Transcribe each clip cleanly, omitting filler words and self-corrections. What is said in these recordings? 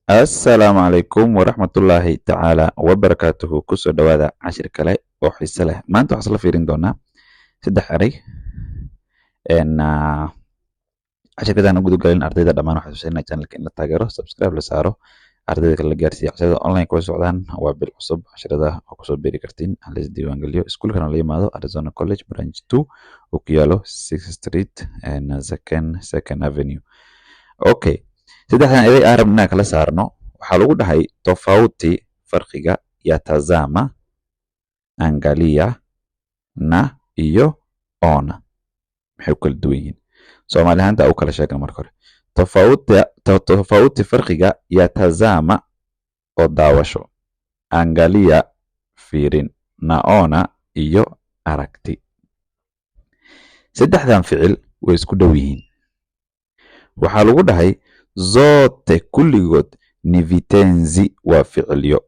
Assalaamu calaykum waraxmatullaahi tacaala wabarakaatuhu. Kusoo dhowaada cashir kale oo xiise leh. Maanta waxaan isla fiirin doonaa saddex eray. Cashirkadaan u gudagalin, ardayda dhammaan waxaan xusuusinaa channelka in la taageero, subscribe la saaro, ardayda kale la gaarsiiyo. Casharada online kuwa socdaan, waa bil cusub, casharada waa kusoo biiri kartiin. La isdiiwaangeliyo, iskuulkana la yimaado, Arizona College Branch 2 oo ku yaalo 6 Street and Second Avenue. Okay, saddexdan eray aan rabno inaan kala saarno waxaa lagu dhahay tofauti, farqiga, ya tazama, angalia na iyo ona, maxay u kala duwan yihiin? Soomaali ahaanta u kala sheegna marka hore. Tofauti, farqiga, ya tazama oo daawasho, angalia fiirin, na ona iyo aragti. Saddexdan ficil way isku dhow yihiin. Waxaa lagu dhahay zote, kulligood, ni vitenzi, waa ficilyo.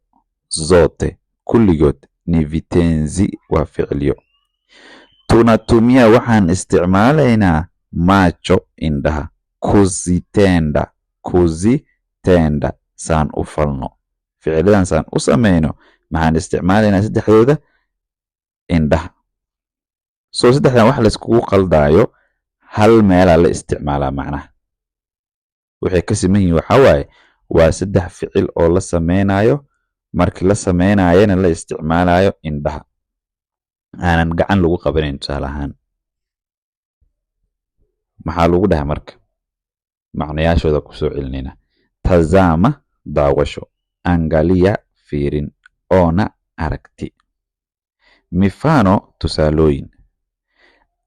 Zote, kulligood, ni vitenzi, waa ficilyo. Tunatumia, waxaan isticmaalaynaa, macho, indhaha, kuzitenda, kuzitenda, saan u falno ficiladan, saan u samayno. Maxaan isticmaalaynaa saddexdooda? Indhaha. So saddexdan wax layskugu qaldaayo, hal meelaa la isticmaalaa. Macnaha waxay ka siman yihiin waxaa waaye waa saddex ficil oo la sameynayo, markii la sameynayana la isticmaalayo indhaha, aanan gacan lagu qabanayn. Tusaale ahaan, maxaa lagu dhahay marka? Macnayaashooda kusoo celinayna: tazama daawasho, angalia fiirin, ona aragti. Mifano, tusaalooyin: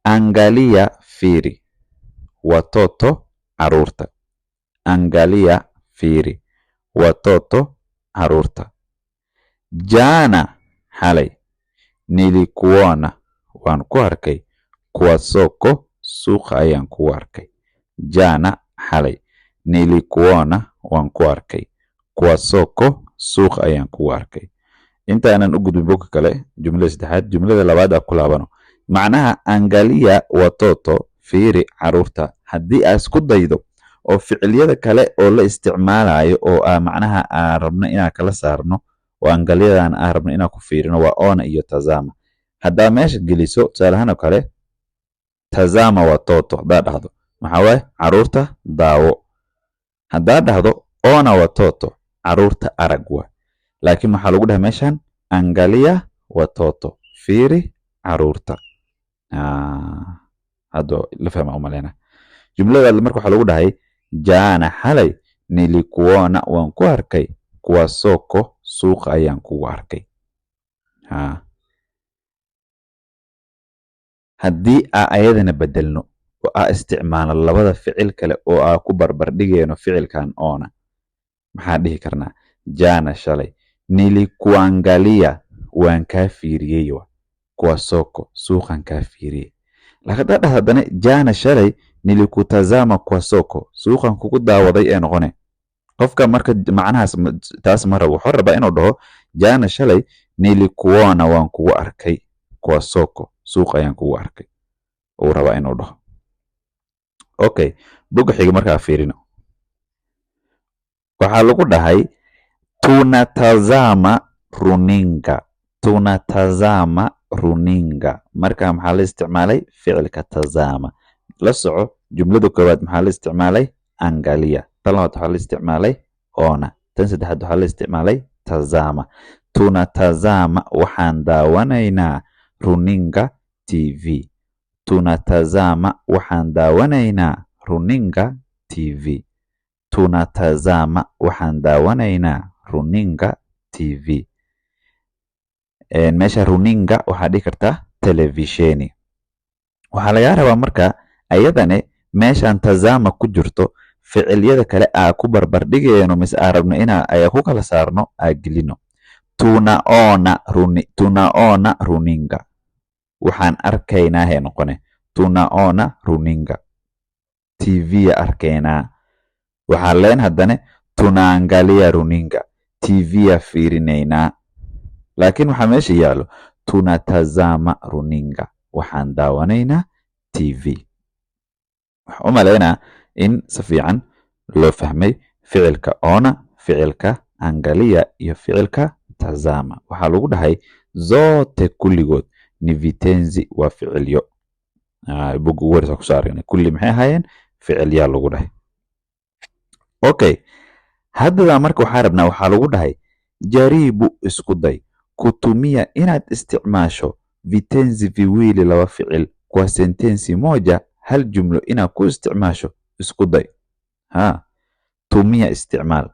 angalia fiiri, watoto, caruurta. Angalia fiiri, watoto, carruurta. Jana, xalay, nilikuona, waan ku arkay, kwa soko, suuqa ayaan kugu arkay. Jana, xalay, nilikuona, waan ku arkay, kwa soko, suuqa ayaan kugu arkay. Intaanan u gudbin bogga kale, jumlada saddexaad, jumlada labaad aa ku laabano. Macnaha angalia watoto, fiiri carruurta, haddii aad isku daydo oo ficilyada kale oo la isticmaalayo oo aa macnaha aan rabno inaan kala saarno oo angaliyadan aan rabno inaan ku fiirino waa ona iyo tazama. Haddaa meesha geliso, tusaale ahaan oo kale, tazama watoto haddaa dhahdo, maxaa waaye? Carruurta daawo. Haddaa dhahdo ona watoto, carruurta arag waa. Laakiin waxaa lagu dhahay meeshan angalia watoto, fiiri carruurta. Hadda la fahma umaleyna. Jumlada marka waxaa lagu dhahay jana, xalay, nilikuona, waan ku arkay, kwa soko, suuqa ayaan kugu arkay. Haddii aa ayadana bedelno oo aa isticmaalno labada ficil kale oo aa ku barbardhigayno ficilkan ona, maxaa dhihi karnaa? Jana, shalay, nilikuangalia, waan kaa fiiriyey, wa kwa soko, suuqan kaa fiiriyey. Laakiin haddaa dhahdo haddana jana, shalay, nilikutazama kwa soko, suuqan kugu daawaday ee noqone. Qofka marka macnahaas taas ma rabo. Wuxuu rabaa inuu dhaho jana, shalay, nilikuona, waan kugu arkay, kwa soko, suuq ayaan kugu arkay uu rabaa inuu dhaho. Okay, bogga xiga markaa fiirino, waxaa lagu dhahay tunatazama runinga. Tunatazama runinga, marka maxaa la isticmaalay? Ficilka tazama. La soco, jumlada koowaad maxaa la isticmaalay? Angalia. Tan labaad waxaa la isticmaalay ona. Tan saddexaad waxaa la isticmaalay tazama. Tunatazama, waxaan daawanaynaa, runinga, TV. Tunatazama, waxaan daawanaynaa, runinga, TV. Tunatazama, waxaan daawanaynaa, runinga, TV. Meesha runinga waxaa dhihi kartaa televisheni. Waxaa lagaa rabaa marka ayadane meeshan tazama ku jirto, ficilyada kale aa ku barbardhigayno mise aa rabno inaa aya ku kala saarno aa gelino. Tunaona runinga, waxaan arkaynaa he noqone. Tunaona runinga, TV arkaynaa. Waxaan leen haddane tunaangalia runinga, TV ya fiirinaynaa. Laakiin waxaa meesha yaalo tunatazama runinga, waxaan daawanaynaa TV. Waxaan u malaynaa in si fiican loo fahmay ficilka ona, Ficilka angalia iyo ficilka tazama. Waxaa lagu dhahay zote, kulligood, ni vitenzi, waa ficilyo. Bog ugu horeysa kusoo aragnay kulli maxay ahaayeen? Ficilyaa lagu dhahay. Okay, haddada marka waxaa rabnaa, waxaa lagu dhahay jaribu, isku day, kutumia, inaad isticmaasho, vitenzi viwili, laba ficil, kwa sentensi moja, hal jumlo inaad ku isticmaasho isku day. Ha, tumia, isticmaal,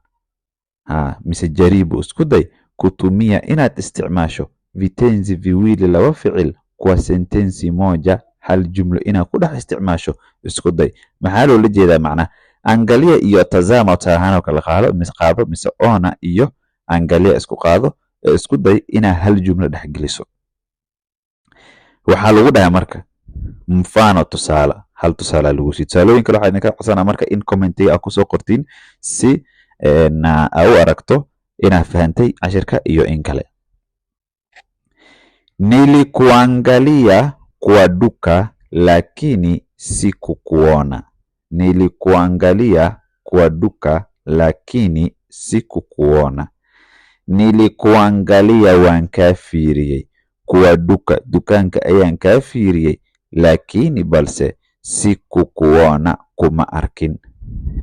ha, mise jaribu, isku day, kutumia, inaad isticmaasho, vitenzi viwili, laba ficil, kwa sentensi moja, hal jumlo inaad ku dhex isticmaasho isku day. Maxaa loola jeedaa? Macnaha angalia iyo tazama tusaale ahaan oo kale qaado, mise qaado, mise ona iyo angalia isku qaado ee isku day inaad hal jumlo dhex geliso. Waxaa lagu dhahay marka mfano, tusaale, hal tusaale lagu sii. Tusaalooyin kale waxaa idinka codsanaa marka in commentiga aad kusoo qortiin si aa u aragto inaad fahantay cashirka iyo in kale. Nilikuangalia kwa duka lakini sikukuona. Nilikuangalia kwa duka lakini sikukuona. Nilikuangalia, waan kaa fiiriyey, kwa duka, dukaanka ayaan kaa fiiriyey, lakini, balse, sikukuona, kuma arkin.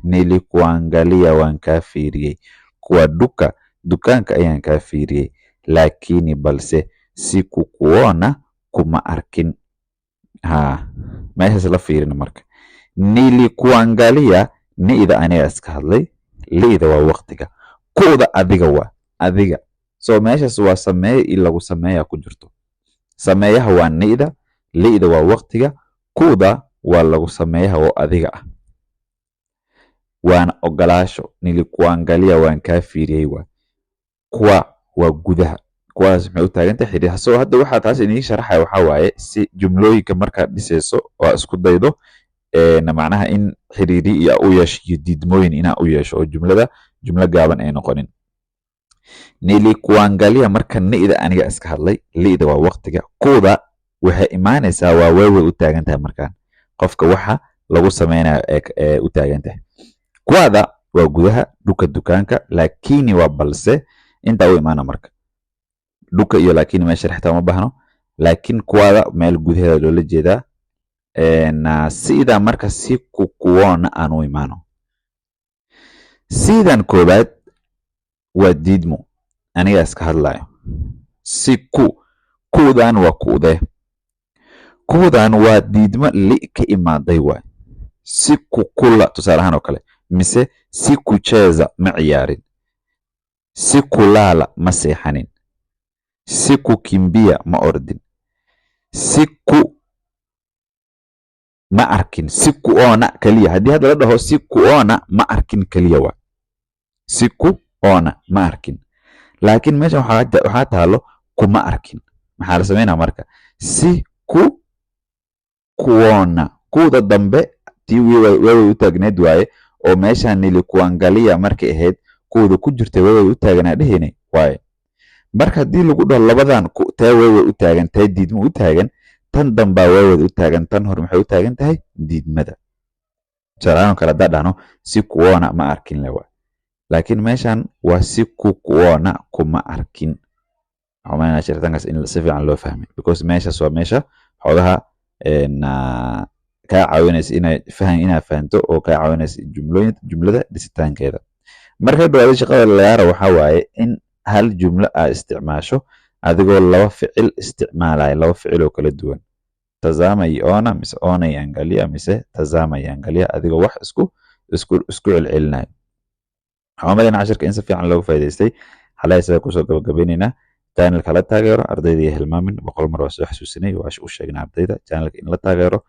Nilikuangalia, waan kaa fiiriyey, kwa duka, dukaanka ayaan kaa fiiriyey, lakini, balse, sikukuona, kuma arkin. Ha, meeshaas la fiirina marka. Nilikuangalia, ni'da aniga iska hadlay, li'da waa waqtiga, ku'da adiga, waa adiga. So meeshaas waa sameeye in lagu sameeya ku jirto. Sameeyaha waa ni'da, li'da waa waqtiga, ku'da waa lagu sameeyaha oo adiga ah, waana ogolaasho. Nilikuangalia, waan kaa fiiriyey, waa kwa, waa gudaha. Kuwaas maxay u taagan tahay? Xiriir. So hadda waxaa taas idiin sharaxaya waxaa waaye si jumlooyinka markaad dhisayso oo isku daydo macnaha in xiriiri iyo u yeesho iyo diidmooyin inaa u yeesho oo jumlada jumlo gaaban ay noqonin. Nilikuangalia marka ni'da aniga iska hadlay, li'da waa waqtiga, kuda waxay imaanaysaa waa weeway u taagan tahay markaan qofka waxa lagu sameynayo ee u taagan tahay. Kwada waa gudaha, duka dukaanka, lakini waa balse. Intaa u imaana marka duka iyo lakini meesha xitaa uma baahno, laakiin kuwada meel gudaheeda loola jeedaa. Sida marka sikukuona aan u imaano, sidan koobaad waa diidmo, aniga iska hadlayo. Siku, kudan waa ku'dee, kudan waa diidmo li ka imaaday waay. Sikukula tusaale ahaan oo kale, mise sikucheza, ma ciyaarin, sikulala, ma seexanin, sikukimbia, ma ordin, siku ma arkin. Sikuona keliya haddii hadda la dhaho, sikuona, ma arkin keliya waa sikuona, ma arkin. Laakiin meeshan waxaa taalo kuma arkin. Maxaa la sameynaa marka? Siku kuona, kuwda dambe tii weeway u taagneed waaye, oo meeshan nilikuangalia markay ahayd kuwda ku jirtay weeway u taaganaa dhehayne waaye. Marka haddii lagu dhaho labadan tee weeway u taagan, tee diidmo u taagan? Tan dambaa weewad u taagan. Tan hore maxay u taagan tahay? Diidmada. Tusaalahaan kale haddaa dhahno sikuona, ma arkin le waay, laakiin meeshan waa sikukuona, kuma arkin. Waxaan umaleynaya shiritaankaas in si fiican loo fahmay, because meeshaas waa meesha xoogaha kaa caawinaysa inay fahan inaad fahanto oo kaa caawinaysa jumlooyin, jumlada dhisitaankeeda. Marka dhawaada shaqada lagaa rabo waxaa waaye in hal jumlo aad isticmaasho adigoo laba ficil isticmaalaya, laba ficil oo kala duwan, tazama iyo ona, mise ona iyo angalia, mise tazama iyo angalia, adigoo wax isku celcelinayo. Waxaan umaleynaa cashirka in si fiican looga faa'iidaystay. Xalay sida kusoo gabagabaynaynaa. Channelka la taageero ardayda iyo hilmaamin, 100 mar waa soo xasuusinay, waa u sheegnay ardayda channelka in la taageero,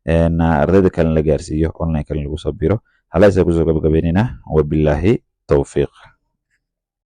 ardayda kalena la gaarsiiyo, online kalena lagu soo biro. Halay sida kusoo gabagabaynaynaa. Wabilaahi towfiiq.